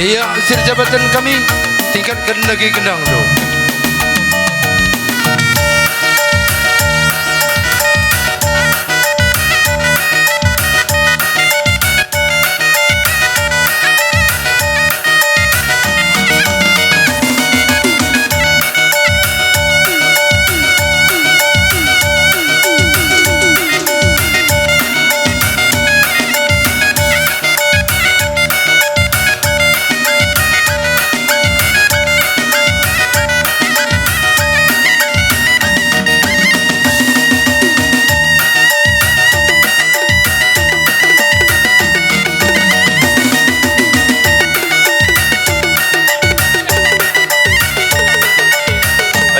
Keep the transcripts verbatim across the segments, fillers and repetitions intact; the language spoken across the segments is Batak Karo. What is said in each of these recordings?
Ya, sirjabaten kami, tingkatken lagi gendangndu.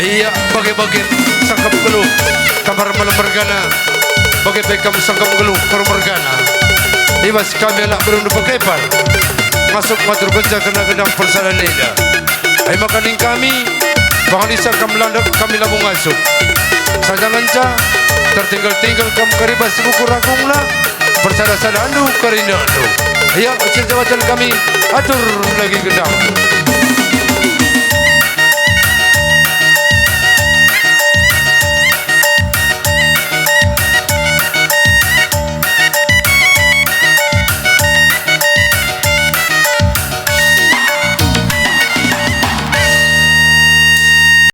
Ia bage-bage sangkep nggeluh, kamar malem mergana, bage pe kam sangkep nggeluh kor mergana. I bas kami anak beru Ndupa Kepar, ngasup ngatur kenca kena gendang persadan enda. Ai maka ning kami, pangalisa kam landek kami labo ngasup. Saja ngenca, tertinggal-tinggal kam kari bas buku ragungna, persada-sadandu kari ndekndu. Ia, sirjabaten kami, atur lagi gendang.